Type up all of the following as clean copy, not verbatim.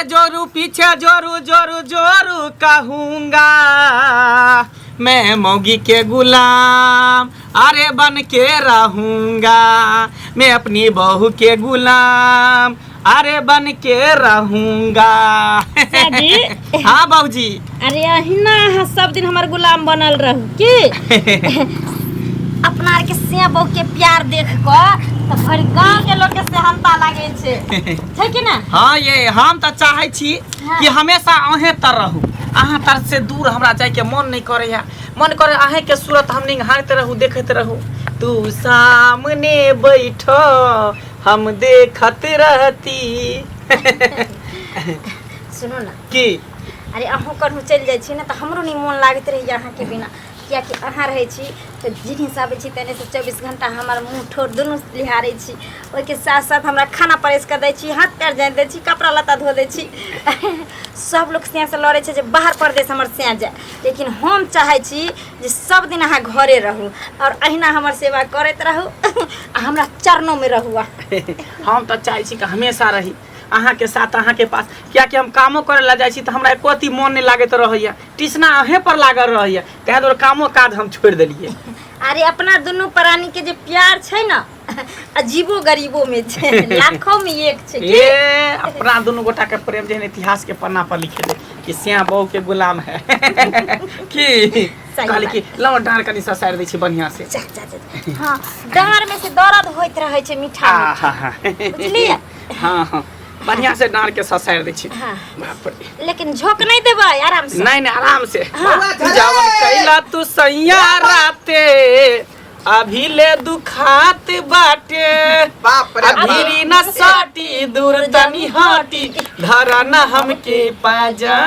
आगे जोरू पीछे जोरू जोरू जोरू कहूंगा, मैं मौगी के गुलाम अरे बन के रहूंगा, मैं अपनी बहू के गुलाम अरे बन के रहूंगा। जी। हाँ बाबूजी। अरे अहिना अहाँ सब दिन हमर गुलाम बनल रहू की अपना आर के सिया बहू के प्यार देख कऽ तऽ भरि गाँव के लोग के सेहनता लागै छै, छै कि ना? हाँ, ये हम तऽ चाहै छी कि हमेशा अहें तर रहू, अहाँ तर से दूर हमरा जाइके मन नहीं करैया। मन करे अहें के सूरत हम निहारते रहू, देखैत रहू। तू सामने बैठो हम देखत रहती। सुनू ना। की? अरे अहूँ कतहु चलि जाइ छी ने तऽ हमरो नहि मोन लागैत रहैए अहाँके बिना, किएकि अहाँ रहै छी तऽ जिन्हिसँ आबै छी तेने से 24 घंटा हमर मुँह ठोर दुनू लिहारै छी। ओहिके साथ साथ हमरा खाना परसि कऽ दै छी, हाथ पैर जानि दै छी, कपड़ा लत्ता धो दै छी। सब लोक सियासँ लड़ै छै जे बाहर परदेश हमर सिया जाय, लेकिन हम चाहै छी जे सब दिन अहाँ घरे रहू और अहिना हमर सेवा करैत रहू आ हमरा चरणों में रहू अहाँ। हम तऽ चाहै छी कि हमेशा रही अहाँके साथ, अहाँके पास, कियाकि हम कामो करे ला जाइ छी तऽ हमरा एको अथी मन नहि लागैत रहैया, टिसना अहें पर लागल रहैया, ताहि दुआरे कामो काज हम छोड़ि देलियै। अरे अपना दुनू प्राणी के जे प्यार छै ने, अजीबो गरीबो में छै, लाखों में एक छै की? ए अपना दुनू गोटा के प्रेम जेहन इतिहास के पन्ना पर लिखेले कि श्याम बहू के गुलाम है की। सही कहली बात। कि लौ डाँड़ कनी ससारि दै छी बढ़िया से। जा, जा, जा, जा। हाँ, डाँड़ में से दर्द होइत रहै छै मीठा आ मीठा। हा हा। बुझलियै? हाँ हाँ, बढ़िया से डाँड़ के ससारि दै छी। हाँ। बाप रे। लेकिन झोंक नहीं देबै, आराम से। नहीं नहीं, आराम से। हाँ। जावन कैला तू सैया राते अभी ले दुखात बाटे, बाप रे बाप। अभी न साटी दूर तनी हटी, धरा न हमके पाजा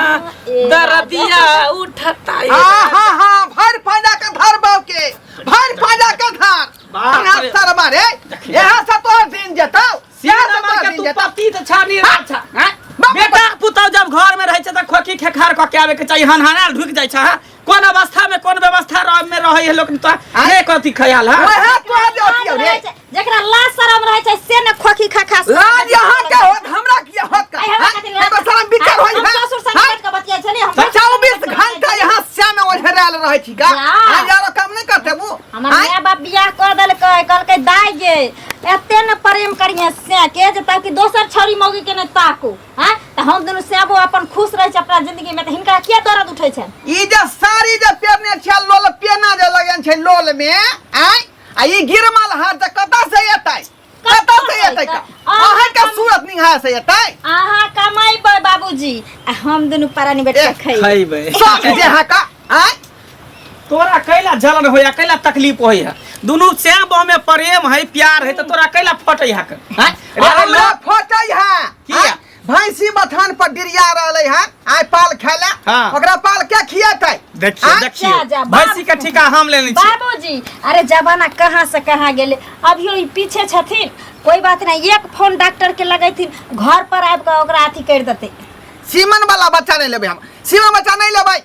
दर्दिया उठता। हाँ हाँ हाँ, भर फायदा के धर बाव के, भर फायदा के धर। बाप रे। सर मारे यहाँ से तोहर दिन जताओ, यहाँ से तोहर दिन तू जताओ। पति तऽ छानी अच्छा हैं? बाप रे। बेटा पुतहु जब घर में रहै छै तऽ खोखी खेखार कऽ के आबे के चाही, हनहनाल ढुकि जाइ छै। हाँ? कोन अवस्था में कोन व्यवस्था रह में रहै है लोक तऽ नहि कथी ख्याल है। वएह तोहर जे अथी हौ रे। लाज रहै छै, जकरा लाज शरम रहै छै से ने खोखी खा खा लाज यहाँ के होत, हमरा किया होत का? आइ हमरा हाँ? कथी लाज? एगो शरम विचार होई हम है? ससुर संग हाँ? बैठ के बतियाइ छलियै, हम 24 घंटा यहाँ श्याम ओझरायल रहै छी का? जा। हाँ, यारो काम नहीं करते वो। हमर हाँ? माय बाप बियाह कऽ देलकै, कहलकै दाइ गे एते ने प्रेम करिहे से के जे ताकि दोसर छौरी मौगी के ने ताकू। हाँ तऽ हम दुनू सेबो अपन खुश रहै छै अपना जिंदगी में, तऽ हिनका किया दर्द उठै छनि? ई जे साड़ी जे पेरने छै लोल पेना जे लगन छै लोल में आय, आ ई गिरमल हाथ जे कतऽ से एतै, कतऽ से एतै का? अहाँ के सूरत निहाय से एतै? अहाँ कमाइबै बाबूजी आ हम दुनू प्राणी बैठ के खैबै। खैबै। शौक जे है का आय। तोरा कैला जलन होया, कैला तकलीफ होया? दुनू श्याम बह में प्रेम है, प्यार है, तो तोरा कैला फटै है के? हैं? रे हमरा लोग- फटै है। किया? आय, भैंसी बथान पर डिरिया रहलै है आय पाल खाय ला। हाँ। ओकरा पाल के खियेतै? देखियो, आय? देखियो। जा, जा, बाप- भैंसी के ठीका हम लेने छी। बाबूजी अरे जमाना कहाँ से कहाँ गेलै, अभियो ई पीछे छथिन, कोई बात नहीं, एक फोन डॉक्टर के लगेथिन घर पर आबि कऽ ओकरा अथी करि देतै। सीमन वाला बच्चा नहीं लेबै हम, सीमन बच्चा नहीं लेबै।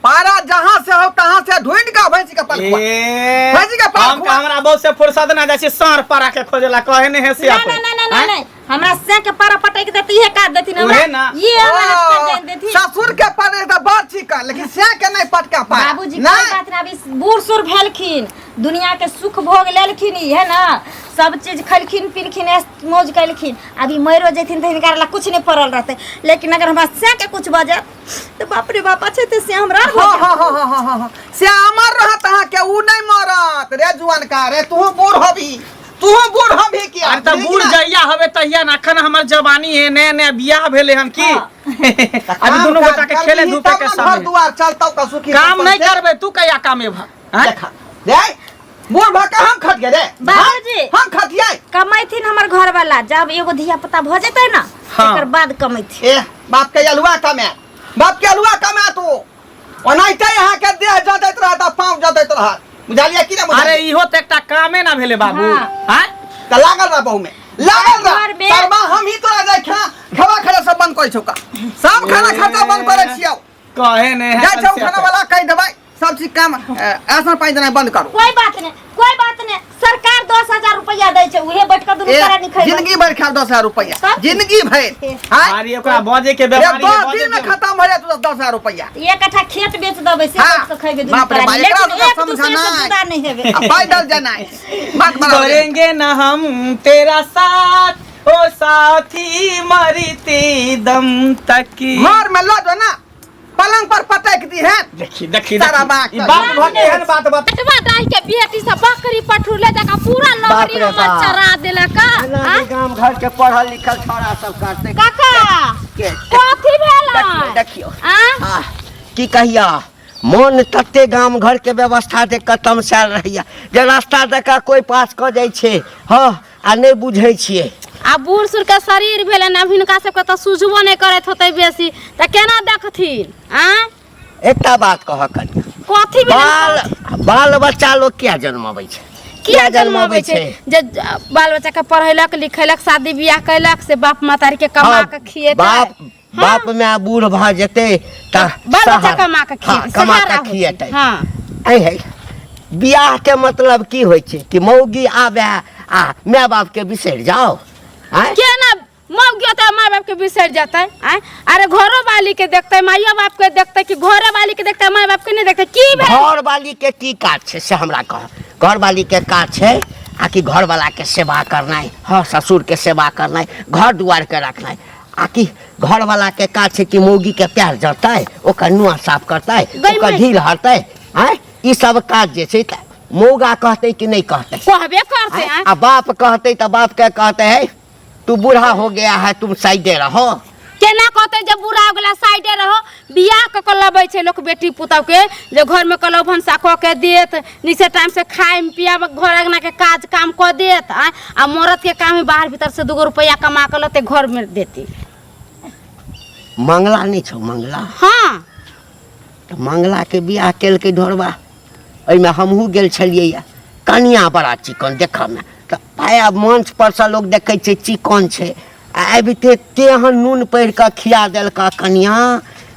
पारा जहाँ से हो तहाँ से ढूंढ के भैंसी के पाल खुआ। ए, भैंसी के पाल हम खुआ। हमरा बहुत से फुर्सत ना जाइ छी साँढ़ पारा के खोजेला, कहे नहीं है से ना अपन। ना ना ना ना आँय? नहीं, हमरा से के पारा पटक देती है का देती हमरा उहे ना। ये हमरा हाथ पर जान देती। ससुर के पड़े तो बड़ ठीक है, लेकिन से के नहीं पटका पाए। बाबूजी नहीं। कोई बात ना, अभी बूढ़ सूढ़ भेलखिन, दुनिया के सुख भोग लेलखिन ई है ना, सब चीज खलखिन पीलखिन ऐश मौज कलखिन, अभी मरो जेथिन तऽ हिनका ला कुछ नहीं पड़ल रहते, लेकिन अगर हमरा से के कुछ भऽ जायत तऽ बाप रे बाप छै तऽ से हमरा हाँ, हाँ, हाँ, हाँ, हाँ, हाँ। से अमर रहत अहाँ के, ऊ नहीं मरत रे जुआन का रे, तू बूढ़ होबी, तू बूढ़ होबी किया? अरे तऽ बूढ़ जहिया हवे तहिया ना, अखन हमर जवानी है, नया नया बियाह भेले हन की। हाँ। अभी दुनू गोटा के खेले धूपे के घर समय। दुआर चलतौ का सुखी काम नहीं संपन्न से। करबे तू कहिया कामे भा? आँय? देखा रे बूढ़ भा के हम खट रे। बाबूजी। हम खटियै। कमैथिन हमर घर वाला, जब एगो धिया पुता भऽ जेतै ना, हाँ। तकर बाद कमैथिन। ए बाप के अलुआ कमे, बाप के अलुआ कमे तू ओनाहिते यहाँ के देह जदैत रहत आ पाँव जदैत रहत, बुझलियै कि ना? अरे इहो तऽ एकटा कामे ना भेले बाबू। हाँ। आँय? तऽ लागल रह बहु में, लागल रह। घर में- शर्मा हम ही तोरा जाय खा खावा खाना सब बंद करै छौ का, सब खाना खर्चा बंद करै छियौ। कहे नहीं है जाइ छौ कल से खाना वाला कहि देबै सब चीज काम, राशन पानी देनाइ बंद करू। कोई बात नहीं, कोई बात नहीं, सरकार 10,000 रुपया दै छै, उहे बैठ के दुनू ए, प्राणी खैबै। जिंदगी भर खाओ 10,000 रुपया, तब? जिंदगी भर। हाँ? अरे ओकरा बजे के ए, बेमारी है, 10 बजे दिन में के। खत्म हो जाए तो 10,000 रुपया। एक कट्ठा खेत बेच देबै से हाँ। बैठ के खैबै दुनू बाप रे प्राणी, बाप, एकरा लेकिन तो एक दूसरे से समझाना है। जुदा नहीं हेबै। आ पैदल जाना है बात बराबर। करेंगे ना हम तेरा साथ ओ साथी, मरते दम तक। घर में लो जो ना पलंग पर पटक दी है। देखी देखी सारा देखी। बात ई बात भऽ के एहन बात बत कटवा दाई के बेटी सब बकरी पठू ले जाकर पूरा बाप लकड़ी रे हमर बाप। चरा देलक। एना आ? जे गाम घर के पढ़ल लिखल छौड़ा सब करते काका के कथी भेल? देखियो देखियो। आ? आ, की कहिया, मोन तते गाम घर के व्यवस्था देख कऽ तमसायल रहैया जे रास्ता दऽ कऽ कोइ पास कऽ जाइ छै, हँ, आ नहि बुझै छियै। आ बूढ़ सूढ़ के शरीर भेलनि, आब हिनका सबके तऽ सुझबो नहि करैत होतै बेसी, तऽ केना देखथिन? आ एकटा बात कहऽ कनिया। कथी भेलै? बाल बाल बच्चा लोग किया जन्मबै छै? किया जन्मबै छै? जे बाल बच्चा के पढ़ेलक लिखेलक, शादी बियाह कैलक, से बाप महतारी के कमा हाँ, के खिएतै। बाप बाप माय बूढ़ भऽ जेतै तऽ बाल बच्चा सहारा- कमा के हाँ, खिएतै, कमा सहारा के होतै। खिएतै। हाँ। ऐ है, बियाह के मतलब की होइ छै कि मौगी आबे आ माय बाप के बिसरि जाओ, आँय? केना मौगी होतै माय बाप के बिसरि जेतै? आँय, अरे घरो वाली के देखतै, माइयो बाप के देखतै, कि घरे वाली के देखतै माय बाप के नहि देखतै? की भेल? घर वाली के की काज छै से हमरा कह। घर वाली के काज छै आ कि घर वाला के सेवा करनाइ, हँ, ससुर के सेवा करनाइ, घर दुआर के रखनाइ, आ कि घर वाला के काज छै कि मौगी के प्यार जड़तै, ओकर नुआ साफ करतै, गई ओकर माई। ढील हरतै, आँय? ई सब काज जे छै तऽ मौगा कहतै कि नहि कहतै? कहबे करतै। आँय? आ बाप कहतै तऽ बाप के कहतै, है तू बूढ़ा हो गया है, तुम साइडे रहो। केना कहतै जब बूढ़ा हो गेला साइडे रहो? बियाह कऽ के लबै छै लोक बेटी पुतहु के जे घरमे कलौ भनसा कऽ के देत, नीचे टाइम से खाय पियाब, घर अंगना के काज काम कऽ देत। आँय, आ मरद के काम है बाहर भीतर से दूगो रुपैआ कमा के लते घरमे देती। मंगला नहि छौ मंगला? हाँ। तऽ मंगलाके बियाह केलकै ढोरबा, एहिमे हमहूँ गेल छलियै। कनिया बड़ा चिकन देखऽमे, तऽ पाया मंच परसँ लोक देखै छै चिकन छै, आ आबिते तेहन नून पड़ि कऽ खिया देलका कनिया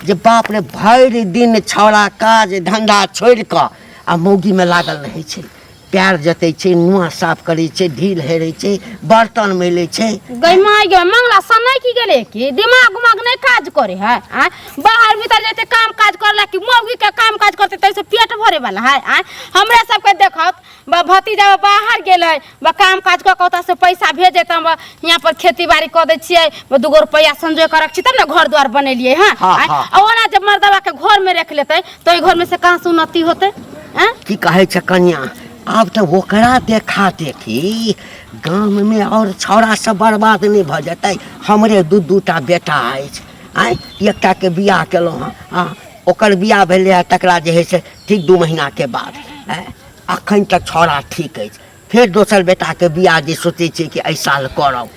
जे बाप रे, भरि दिन छौड़ा काज धन्धा छोड़ि कऽ आ मौगीमे लागल रहै छै, पैर जतै छै, नुआ साफ करै छै, ढील हेरै छै, बर्तन मिलै छै। गई माय गई, मंगला सनक की गेलै कि दिमाग उमाग नहि काज करे है? आँय, बाहर भीतर जेते काम काज करला कि मौगी के काम काज करते तैसे पेट भरे वाला है? आँय, हमरा सबके देखत बा भतीजा बाहर गेलै बा काम काज कऽ के ओतऽ से पैसा भेजे तऽ हम यहाँ पर खेती बाड़ी कऽ दै छियै, बा दूगो रुपैआ संजोय कऽ रख छी तब ने घर द्वार बनेलियै। हाँ। हाँ, आँय, हाँ। आ ओना जब मर्दवा के घर में रख लेतै तऽ ओहि घर में से कहाँ से उन्नति होतै? आँय? की कहै छै कनिया, आब तऽ ओकरा देखा देखी गाममे आओर छौड़ा सब बर्बाद नहि भऽ जेतै? हमरे दू दूटा बेटा अछि, आँय, एकटाके बियाह केलहुँ हँ, हँ, ओकर बियाह भेलै हँ तकरा जे हइ से ठीक 2 महीनाके बाद, आँय, अखन तक छौड़ा ठीक अछि। फेर दोसर बेटाके बियाह जे सोचै छियै कि एहि साल करब,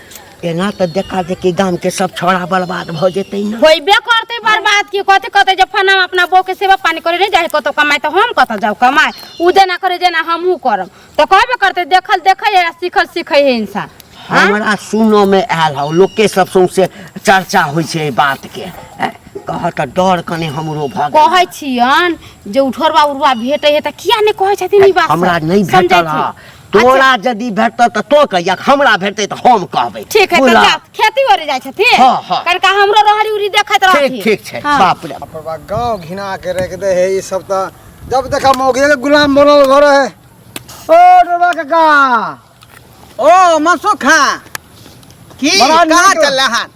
एना तऽ देखा देखी गामके सब छौड़ा बर्बाद भऽ जेतै ने। होइबे करतै बर्बाद। की कहते? कहते जे फना अपना बहू के सेवा पानी करे नहीं जाए कतौ कमाए, तऽ हम कतऽ जाउ कमाए? उ जेना करे जेना हमहूँ करब, तऽ कहबे करतै। देखल देखै है आ सीखल सीखै है इंसान। हाँ? हमरा सुनऽ मे आयल हौ, लोके सब सौंसे चर्चा होइ छै एहि बात के। कह तऽ डर कने हमरो भऽ गेल। कहै छियन जे उठोरवा उड़वा भेटै है तऽ किया नहि कहै छथिन ई बात? हमरा सब? नहि भेटल। समझै हँ, तोरा यदि भेटतौ तऽ तो कहिया, हमरा भेटतै तऽ हम कहबै। ठीक है तऽ बुझलह? जाउ, खेती ओरी जाइ छथिन। हाँ, हाँ। कनिका हमरो रहरी उरी देखैत रहथिन। ठीक ठीक छै। हाँ। बाप रे बाप रे बाप, गाँव घिना के रख दे है ई सब। तऽ जब देखा मौगी के गुलाम बनल घर है। ओ डोबा काका। ओ मनसुख, हाँ, की बड़ा कहाँ नीक। चल रहा?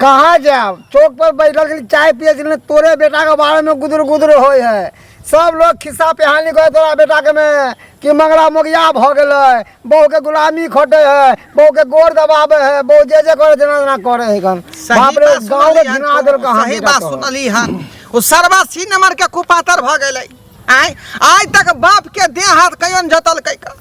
कहाँ जायब, चौक पर बैठल के चाय पिए के लिए तोरे बेटा के बारे में गुदुर गुदुर होय है। सब लोग खिस्सा पिहानी करे तोरा बेटा के में कि मंगला मोगिया भ गेलै, बहू के गुलामी खटे है, बहू के गोर दबावे है, बहू जे जे करे जेना जेना करे है गन। सही बाप रे, बात गाँव के सुनली हन घिना देलक अहाँ सही बेटा बात तोहर। सुनली हन। ओ सरवा सी नंबर के कुपातर भ गेलै। आय आइ तक बाप के देह हाथ कहियो न जतलकै क,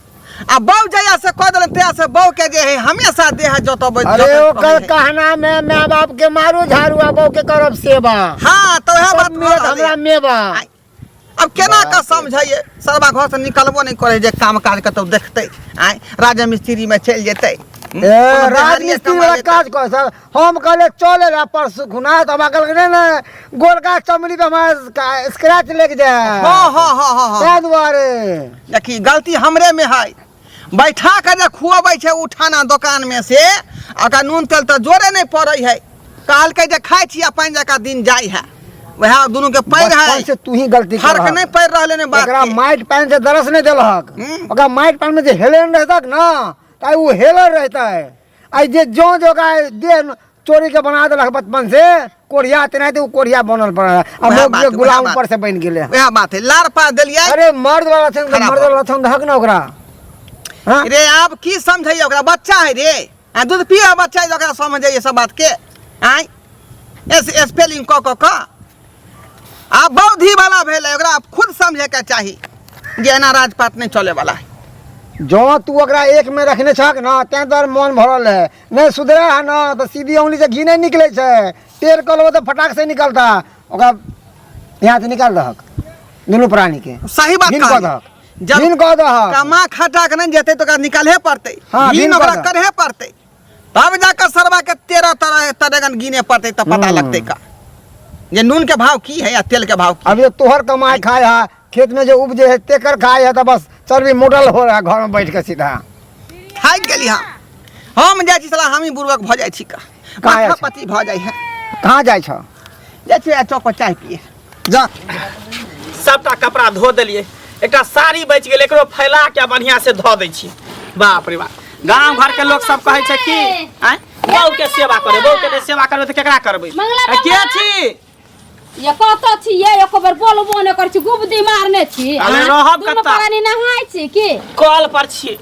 आ बहू जहिया से कह देलन तहिया से बहू के जे है हमेशा देह हाथ जतबै। अरे जतैत ओकर रहै है। कहना में माय बाप के मारू झाड़ू आ बहू के करब सेवा। हाँ, तऽ वएह सब बात मिलत भऽ रहलै। हमरा मेवा। आइ, अब केना कऽ समझैये? सरबा घर से निकलबो नहि करै जे काम काज कतौ देखतै, आय राजमिस्त्री में चलि जेतै। ए कोनो देहाड़िये राजमिस्त्री कमा वाला लेतै। काज कर सर। हम कहले चले ला परसू खुना, तो हमरा कहलक नहीं नहीं, गोलका चमड़ी पे हमारा स्क्रैच लग जाए। हाँ हाँ हाँ हाँ हाँ ताहि दुआरे देखी, गलती हमरे में है। बैठा के जे खुअबै छै उठाना दोकान में से, आ ओकरा नून तेल तऽ जोरे नहि पड़ै है। कहलकै जे खाइ छी अपन जकाँ दिन जाइ है, वएह दुनू के पैर है। बचपन से तू ही गलती फर्क करहक। नहि पड़ि रहलै ने बात ओकरा के। माटि पानि से दरस नहि देलहक। ओकरा माटि पानि में जे हेलन रहतक ना तऽ आइ ओ हेलल रहतै। आइ जे जँ जे ओकरा देह चोरी के बना देलक बचपन से कोढ़िया, तेनाहिते ओ कोढ़िया बनल पड़ल आ वएह मौगी बात, के गुलाम वएह बात। ऊपर से बनि गेलै। वएह बात है, लार पा देलियै। अरे मर्द वाला छन, खराब मर्द वाला छन दहक ना ओकरा। हाँ? रे आब की समझैया ओकरा, बच्चा है रे, आ दूध पिए बच्चा है, ओकरा समझैया सब बात के। आय एस स्पेलिंग क क क आ बौद्धि वाला भेलै, ओकरा खुद समझे के चाही जे एना राजपाट नहीं चले वाला है। जँ तू ओकरा एक में रखने छहक ना तें तोहर मन भरल है, नहीं सुधरे है ना तो सीधी उंगली से घी नहीं निकले छै, टेढ़ कऽ लेबो तऽ फटाक से निकलता। ओकरा यहाँ से निकाल दहक दुनू प्राणी के। सही बात भिन्न कऽ कहली। दहक, जब भिन्न कऽ दहक। कमा खटा के नहीं जेतै तऽ ओकरा निकालहे पड़तै। हाँ, भिन्न भिन्न ओकरा कऽ दहक। करहे पड़तै, तब जाकर सरवा के 13 तरह तरेगन गिने पड़तै, तब पता लगतै का जे नून के भाव की है या तेल के भाव की। अभी तो तोहर कमाई खाए है, खेत में जो उपजे है तेकर खाए है, तो बस चर्बी मोटल हो रहा है घर में बैठ के सीधा। थाकि गेली हम। हम जाइ छी साला, हमही बुड़बक भऽ जाइ छी का। कहाँ जाइ माथा छी? पति भऽ जाइ है। कहाँ जाइ छ? जाइ छी आ चौक पर चाय पिए। जा। सबटा कपड़ा धो देलियै, एकटा साड़ी बचि गेल, एकरो फैला के बढ़िया से धो दै छी। बाप रे बाप, गांव घर के लोग सब कहै छै कि आँय बहू के सेवा करे, बहू के नहि सेवा करबै तऽ केकरा करबै? मंगला आ, के बाबा। छी? ये कतऽ छी ये? एको बेर बोलबो नहि करै छी, गुबदी मारने छी। अरे आँय? रहब दुनू कतऽ? प्राणी नहाय छी की? कल पर छी,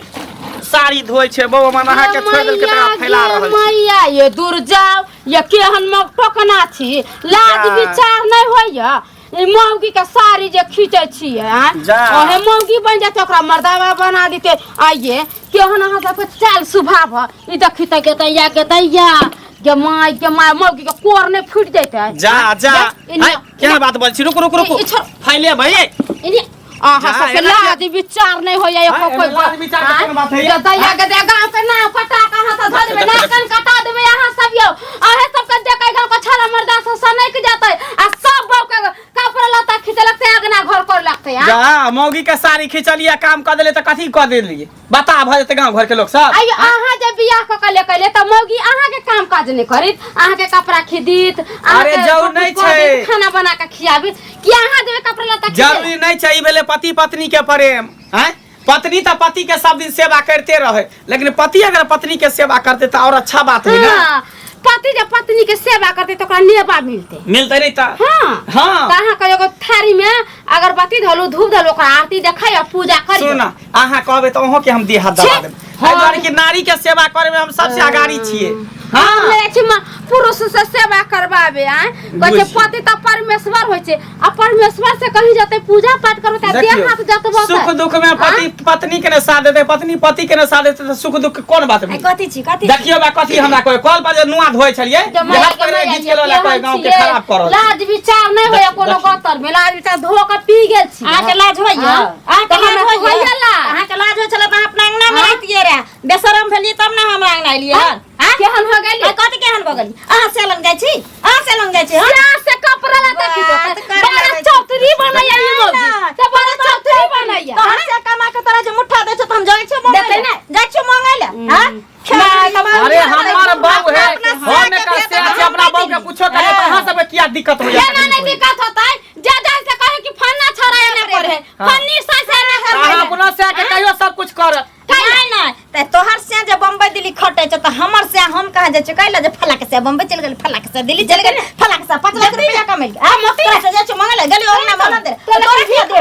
साड़ी धोइ छै, बौआ मामा नहा के छोड़ि देलकै तकरा फैला रहल छै। मैया ये दूर जाओ, ये केहन मग टोकना छी, लाज जा। विचार नहि होइया। ई मौगी के साड़ी जे खींचै छियै, आँय? जा। ओहे मौगी बनि जेतै, ओकरा मर्दावा बना देतै। आइये केहन अहाँ सबके चाल स्वभाव है। ई देखी तऽ गेतैया गेतैया गे माय गे माय, मौगी के कोर नहि फूटि जेतै। जा जा। एने- आँय, केहन बात बोल छी? रुक रुक रुक, ई छोड़। फैले भाई। एने अहाँ जा, सबके एना लाज विचार नहि होइया एको हाँ, एना कोइ लाज विचार के कोनो बात होइया? दैया के दे गाँव के नाव कटा के अहाँ सब धऽ देबै, नाक कान कटा देबै अहाँ सब यौ। अहे सबके देखै गाँव के छाला मर्दा सब सनकि जेतै आ सब बहू के कपड़ा लत्ता खींचे लगतै, अगना घर कर लगतै। हाँ? जा, मौगी के साड़ी खिंचलियै, काम कऽ देलियै तऽ कथी कऽ देलियै? बता भऽ जेतै गाँव घर के लोग सब। आइयो अहाँ जे बियाह कऽ के लेके एलियै तऽ मौगी अहाँके काम काज नहि करित, अहाँके कपड़ा खीदित, अरे अहाँके जरूर सब नहि कुछ कऽ छै। देत, खाना बना के खियाबित कि अहाँ देबै कपड़ा लत्ता खींचे? जरूरी नहीं छै। ई भेलै पति पत्नी के प्रेम। हैं, पत्नी तऽ पति के सब दिन सेवा करते रहे, लेकिन पति अगर पत्नी के सेवा करते तऽ और अच्छा बात है ना। हाँ, पति जब पत्नी के सेवा करते तो ओकरा नेबा मिलते। मिलते नहीं तऽ। हाँ। हाँ। तऽ अहाँ के एगो थारी में अगरबत्ती धलू, धूप धलू, ओकरा आरती देखाई आ पूजा करी। सुन, अहाँ कहबै तऽ अहूँ के हम देह हाथ दबा छी। देब। एहि दुआरे कि नारी के सेवा करे में हम सबसे अगाड़ी छियै। हम हाँ। नहि छी पुरुष से सेवा करबाबे। आँय, कहै छै बुझि। पति तऽ परमेश्वर होइ छै, आ परमेश्वर से कहीं जेतै पूजा पाठ करबै तऽ देह देखियौ, हाथ जतबो सुख दुख में पति पत्नी के ने साथ देते, पत्नी पति के ने साथ देते, तऽ सुख दुख के कोन बात आइ भेलै? कथी छी, कथी छी? देखियौ बा कथी हमरा कहे, कल पर जे नुआ धोइ छलियै, जे हाथ पकड़ि के घीच के लऽ कहे गाँव के खराब कर रहल छै। लाज विचार नहि होइया कोनो देखियौ। गतर में लाज विचार धो के पी गेल छी। अहाँके लाज होइया? हाँ? अहाँके तऽ लाज हमरा होइया? होइया लाज। अहाँके लाज होइ छलै तऽ अहाँ अपना अंगना मे हाँ? रहितियै रहे, बेशरम भेलियै तब ने हमरा अंगना एलियै हन। हाँ? केहन हो गेली? आइ कथी केहन भऽ गेली? अहाँ से लग जाइ छी, अहाँ से लग जाइ छी, हाँ? प्याज से कपड़ा लत्ता बात खींचत, करे बड़ा लगै छी। चौधरी बनैया ई मौगी। नहि, तऽ बड़ा चौधरी बनैया। तोहर से कमा के तोरा जे मुट्ठा दै छौ तऽ हम जाइ छियौ मंगै देतै लए। ने? जाइ छियौ मंगै लए, हाँ? अरे हमर बहू है, अपना हम एकर से छै, अपना बहू के कुछो करियो तऽ अहाँ सबके किया दिक्कत होइया? केना नहि दिक्कत होतै? जे जाय से कहे कि फन्ना छोड़ा एना करे, फन्नी सास एना करे। अहाँ अपना से आके कहियो सब कुछ कर। नहि नहि, तऽ तोहर से जे बम्बई दिल्ली खटै छौ तऽ हमर से हम कहाँ जाइ छियौ? कैला जे फल्ला के से बम्बई चलि गेल, फल्ला के से दिल्ली चलि गेल, फल्ला के से 5 लाख रुपया कमेलकै। आ तोरा से जाइ छियौ मंगै लए, गेलियौ अंगना में दे। तोरा किया दे?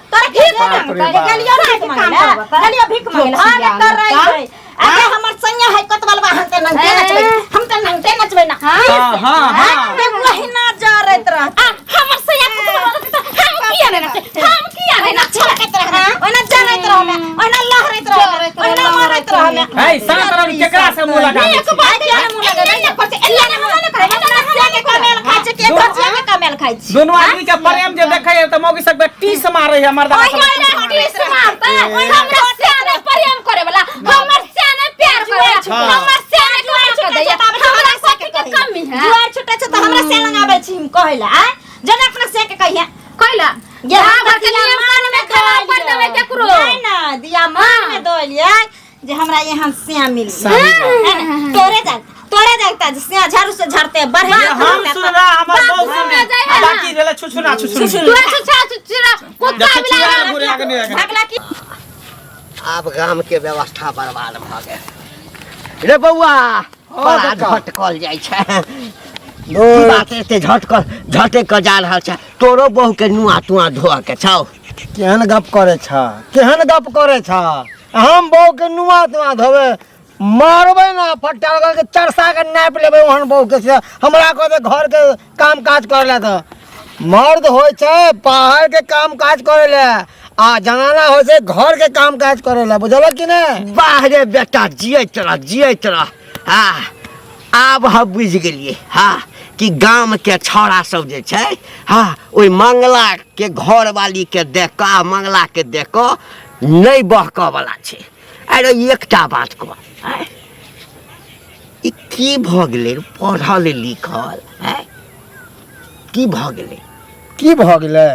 तोरा किया दे? गेलियौ भीख मंगै लए, गेलियौ भीख मंगै लए। हाँ, कर रही है। अरे हमर संगे है कोतवालवा, हम ते नंगटे नचबै, हम ते नंगटे नचबै ना। हाँ हाँ हाँ, वही ना जरैत रहत। आ हमर सैया कुछ बोलत तऽ हम किया नहि नाचै, हम किया नहि नाचै? छलकैत रहमे, ओहिना जरैत रहमे, ओहिना लहरैत रहमे, ओहिना मरैत रहमे। है सात रंग केकरा से मुंह लगा दै एक छी? बात किया नहि मुँह लगेबै? एना करै छै, एना नहि हमरा नहि करै, हमरा से के कमेल खाइ छै, के खर्चिया के कमेल खाइ छै। दुनू आदमी के प्रेम जे देखै है तऽ मौगी सब के टीस मारै है, मर्दाना सब ओहिना टीस मारै है। टीस मारतै। हमरा से नहि प्रेम करे वाला, हमर से नहि प्यार करे वाला, हमर से नहि कमा के दैया, हमरा कथी के कमी है? जुआर छुटै छै तऽ हमरा से लंग आबै छी हम कहै लए, आँय? जने अपना से के कहिया। कैला गे, हम घर के तऽ नियम मान में कानून सवाल कर देबै केकरो। नहीं ना दिया मन में दलियै जे हमरा यहाँ सिया मिली है ना? तोरे जागता तोरे जागता जे सिया झाड़ू से झाड़ते बढ़े ये हम सुन रहा हमर बाप बहू सुन सुने जाय है आ ना। बाकी रहले छुछुना छुछुनी तू छुछा छुछुरा कुत्ता देखै बिला छियै घुरे आगे आगे भागला की आब गाम के व्यवस्था बर्बाद भऽ गेल रे बौआ बड़ा काका। झटकल जाइ छै की बात एते झटकल झटक कऽ जा रहल छै तोरो बहू के नुआ तुआ धोअ के छौ केहन गप करे छ केहन गप करे छ हम बहू के नुआ तुआ धोबे मारबै ना फट्टा लगा के चरसा के नापि लेबै ओहन बहू के से हमरा कहते घर के काम काज करे ला तऽ मर्द होइ छै बाहर के काम काज करे ला आ जनाना होइ छै घर के काम काज करे ला बुझल कि नहि वाह रे बेटा जियैत रह जियैत रह हाँ आब हम बुझि गेलियै हाँ कि गामके छौड़ा सब जे छै हाँ ओहि मंगलाके घरवालीके देख कऽ आ मंगलाके देख कऽ नहि बहकऽवला छै अरे एकटा बात कह आँय, ई की भऽ गेलै पढ़ल लिखल आँय की भऽ गेलै की भऽ गेलै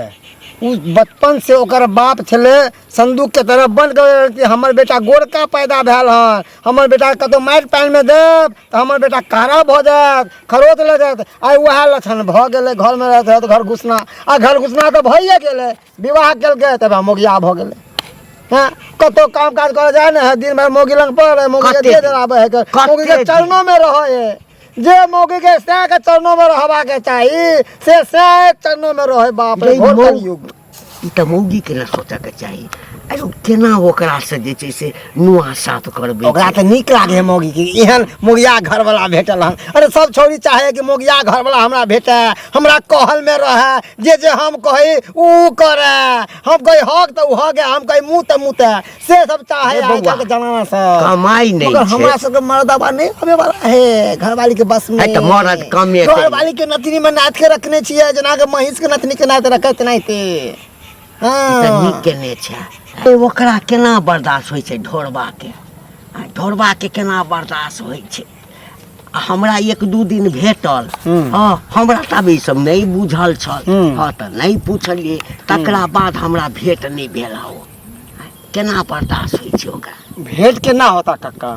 ओ बचपन से ओकर बाप छलै संदूक के तरह बंद कर कि हमर बेटा गोरका पैदा भेल हन हमर बेटा कतौ माटि पानिमे देब तऽ हमर बेटा कारा भऽ जायत खरोच लग जायत आइ उएह लक्षण भऽ गेलै घरमे रहैत रहैत घर घुसना आ घर घुसना तऽ भइए गेलै विवाह केलकै तब मोगिया भऽ गेलै हँ कतौ काम काज करऽ जाय ने है दिन भरि मौगी लग पड़ल है मौगी के कते दे दिन? आबै है कते मौगी के दिन? चरणों में रहै है जे मौगी के सैं के चरणों में रहबाक चाही से सैं चरणों में रहै बाप रे रे घोर मौ- कलयुग ई तऽ मौगीके ने सोचऽके चाही अरे ओ केना ओकरासँ जे छै से नुआ साफ करबै ओकरा छै? तऽ नीक लागे है मौगी के एहन मोगिया घरवाला भेटल हन अरे सब छौड़ी चाहे कि मोगिया घरवाला हमरा भेटे हमरा कहल में रहे जे जे हम कही ऊ करे हम कही हक तऽ ऊ हक है हम कही मुँह तऽ मुँह तऽ से सब चाहे रे आइ बौआ, काल्हि के जमाना सब कमाइ नहि मगर छै। हमरा सबके मर्दबा नहीं आबे वाला है घरवाली के बस में है तऽ मरद कमे छै। घरवाली के नतनी में नाथ के रखने छियै जेना के महींस के नतनी के नाथ रखै तेनाहिते ई तऽ हँ नीक केने छै ए, ओकरा केना बर्दाश्त होइ छै ढोरबाके आ ढोरबाके केना बर्दाश्त होइ छै आ हमरा एक दू दिन भेटल हँ हमरा तऽ आब ई सब नहि बुझल छल हँ तऽ नहि पुछलियै तकरा बाद हमरा भेट नहि भेल ओ केना बर्दाश्त होइ छै ओकरा भेंट केना होता कक्का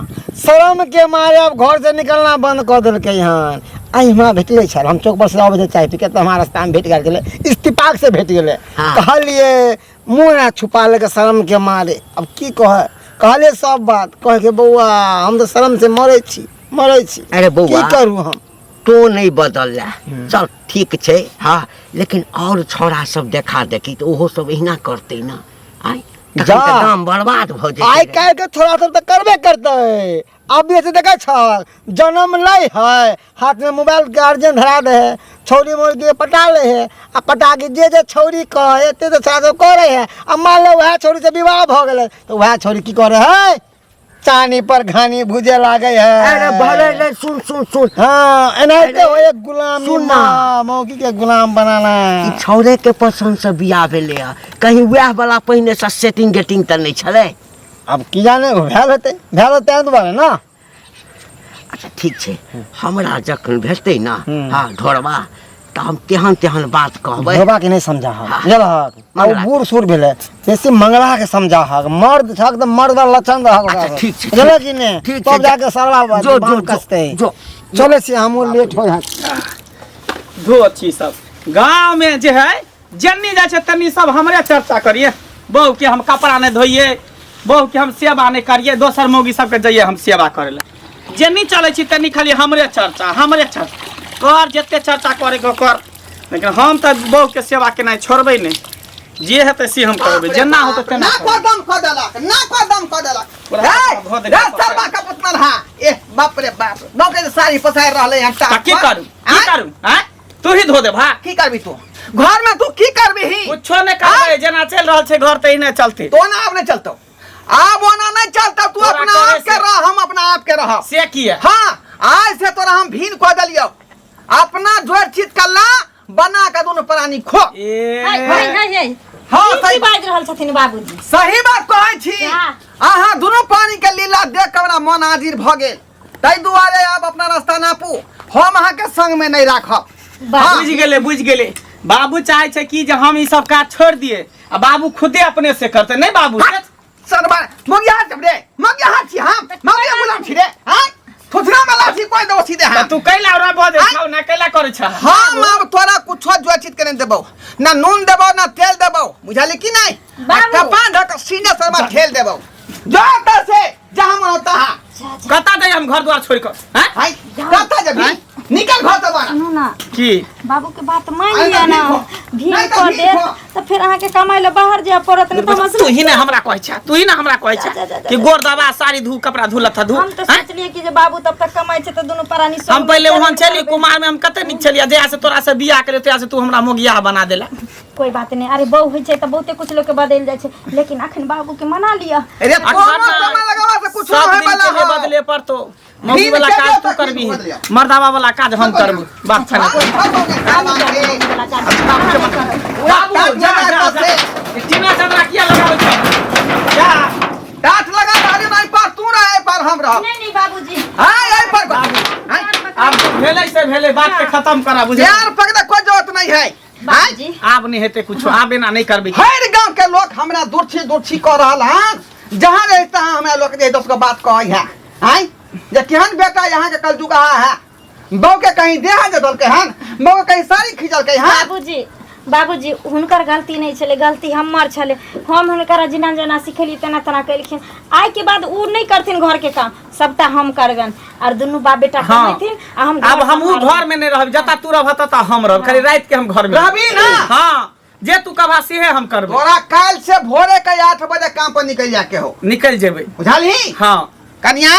शरम के मारे अब घर से निकलना बंद कऽ देलकै हन आइ हमरा भेटलै छल हम चौक पर से अबै छलियै चाय पी के तऽ हमरा रास्तामे भेट गेल छलै इस्तीफाक से भेट गेलै हाँ। कहलियै मुँह ना छुपा लेके शरम के मारे अब की कहे कहलियै सब बात कहे के बौआ हम तऽ शरम से मरै छी मरै छी अरे बौआ। की करू हम तो नहि बदलला चल ठीक छै हँ लेकिन आओर छौड़ा सब देखा देखी तऽ ओहो सब एहिना करतै ने आँय तखन जा। तऽ गाम बर्बाद भऽ जेतै आइ काल्हि के छोड़ा सब तऽ करबे करतै अब जे देखै छ जन्म लै है हाथ में मोबाइल गार्जियन धरा दे है छौड़ी मोड़ के पटा ले है आ पटा के जे जे छौड़ी कहे ते तऽ छोड़ा सब करे है आ मान लो वएह छौड़ी से विवाह भऽ गेलै तऽ वएह छौड़ी की करे है चानी पर घानी भुजे लागे है अरे भले ले सुन सुन सुन हाँ एनाहिते होय गुलाम सुन ना। मौगी के गुलाम बनाना ई छौड़े के पसंद से बियाह भेलै हँ कहीं वएह वाला पहिने से सेटिंग गेटिंग तऽ नहि छलै अब की जाने भेल हेतै भेल हेतै ताहि दुआरे ना अच्छा ठीक छै हमरा जखन भेटतै ने हँ ढोरबा तऽ हम तेहन तेहन बात कहबै ढोबा के नहीं समझा हाँ। बुझलहक आ ओ मंगला बूढ़ सूढ़ भेलै बेसी मंगला के समझा हक मर्द छक तऽ मर्द लक्षण रहक ओकरा अच्छा, ठीक छै, बुझलक कि नहि ठीक छै, तब जाके सरला जो, बात जो, कसतै जो, चलै छी हमहूँ लेट हो धो छी सब गाँव में जे है जन्नी जाइ छै तन्नी सब हमरे चर्चा करिए बहू के हम कपड़ा नहि धोइए बहू के हम सेवा नहि करिए दोसर मौगी सबके जइए हम सेवा करै लए जेन्नी चलै छी तन्नी खाली हमरे चर्चा हमरे चर्चा कर जते चर्चा करे के कर लेकिन हम तऽ बहू के सेवा केनाइ छोड़बै नहि जे हेतै से हम करबै जेना होतै तेना ना करबै। कदम क देलक ना कदम क देलक पूरा रे धो देलक। रे सरबा का पुतनल हा ए बाप रे बाप नौ के साड़ी पसार रहले हन तऽ की करू की करू आँय तू ही धो दे भा की करबी तू घर में तू की करबी ही कुछो नहि करबै जेना चलि रहल छै घर तहिने चलते तो ना अब नहीं चलतो आब ओना नहीं चलता तू तोरा अपना करे आप के से- रह हम अपना आप के रह से किया हाँ आज से तोरा हम भीन कह दिलियो अपना जोड़ चित कल्ला बना के दोनों प्राणी खो ए हाय हाय हाय हाय हाँ, की सही बाजि रहल छथिन बाबूजी सही बात कहै छी क्या? अहाँ दुनू पानी के लीला देख के हमरा मन आजिर भऽ गेल ताहि दुआरे आब अपना रास्ता नापू हम अहाँके संग में नहीं राखब बाबू बुझि गेलै बुझि गेलै बाबू चाहै छै कि जे हम ई सब काज छोड़ि दिए आ बाबू खुदे अपने से करते नहीं बाबू हट, सरबा मोगिया जब रे मोगिया हाथ छी हम मोगिया गुलाम छी रे हां थुथरा में लाठी कोई दो सीधे त हम तू कैला ओरा बजे आँय? छौ ना कैला करै छ हम अब तोरा कुछो जो चीज के नहीं देबौ ना नून देबौ ना तेल देबौ बुझाली कि नहीं आ बाबू। कपान धक सीने सरबा ठेल देबौ जो एतऽ से जहाँ मन होता है जा जा कता जाइ हम घर द्वार छोड़ के हैं हाय कतऽ जेबही निकल घर से बाहर सुनू ना की बाबू के बात मान अरे लिअ तऽ ना भीख हो। भीड़ नहि तऽ कऽ भीख देत हो। तऽ फेर अहाँके कमाइ लए बाहर जाय पड़त नहि तऽ हमरा तू ही ना हमरा कहै छ तू ही ना हमरा कहै जा, जा, छ जा, जा, कि गोर दबा साड़ी धू कपड़ा धू लत्ता धू हम तऽ हैं? सोचलियै कि जे बाबू तब तक कमाइ छै तऽ दुनू प्राणी संग हम पहिले चलबे ओहन छली करबै। कुमार में हम कते नीक छलियै जहिया से तोरा से बियाह करे तहिया से तू हमरा मोगिया बना देला कोई बात नहीं अरे बहू होइ छै तऽ बहुते कुछ लोग के बदलि जाइ छै लेकिन अखन बाबू के मना लिअ अरे अखन कोनो ना। समय लगावा से कुछ सब होय दिन वाला के लिए हो बदले पड़तो मौगी भीड़ वाला के काज जाओ तू तक करबी भीड़ बदलिया। मर्दावा वाला काज हम करबू बात छने बाबू जा जा जा टीना चदरा किया लगाबै छ जा टाट लगा अरे नहीं पर तू रह ए पर हम रह नहीं नहीं बाबूजी हाय ए पर हाय आब भेलै से भेलै बात के खत्म करा बुझल यार पकड़े कोई जरूरत नहीं है हाय बाबूजी आब नहीं हेतै कुछो आब एना नहीं करबी हर गांव के लोग हमरा दुर्छी दुर्छी कर रहल हन जहाँ रहता है हमरा लोग के दस गो बात कहै है आय जे केहन बेटा यहाँ के कल जुगा है बहू के कहीं देह जे दलकै हन बहू के कहीं साड़ी खींचलकै हन बाबूजी बाबूजी हुनकर गलती नहीं छलै गलती हमर छलै हम हुनकर जेना जेना सिखेलियै तेना तेना केलखिन आइके बाद ओ नहि करथिन घरके काम सबटा हम करबनि आर दुनू बाप बेटा हाँ। कमेथिन आ हम आब घर हमहूँ सम्हारबै। घर में नहीं रहब जता तू रहब तता हम रहब खाली रात के हम घर में रहबी ना? हाँ जे तू कहबा सेहे हम करबै तोरा काल्हि से भोरे के 8 बजे काम पर निकल जाके हो निकल जेबै बुझलही हाँ कनिया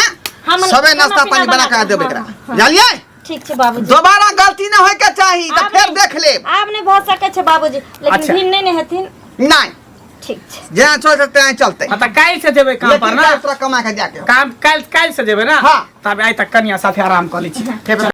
हम सबे खाना नाश्ता पीना पानी बना के बना देबै हाँ, एकरा हाँ। बुझलियै ठीक छै बाबूजी दोबारा गलती ना होय के चाही तऽ आब फेर नहि- देख लेब आब नहि भऽ सकै छै बाबूजी लेकिन अच्छा। भिन्न नहि ने हेथिन नहीं ठीक छै जेना चलते तेना चलते हाँ तऽ काल्हि से जेबै काम पर लेकिन ना काल्हि तोरा कमा के जाके हो काम काल्हि काल्हि से जेबै ना हाँ। तब आइ तक कनिया साथे आराम कऽ लै छी ठीक।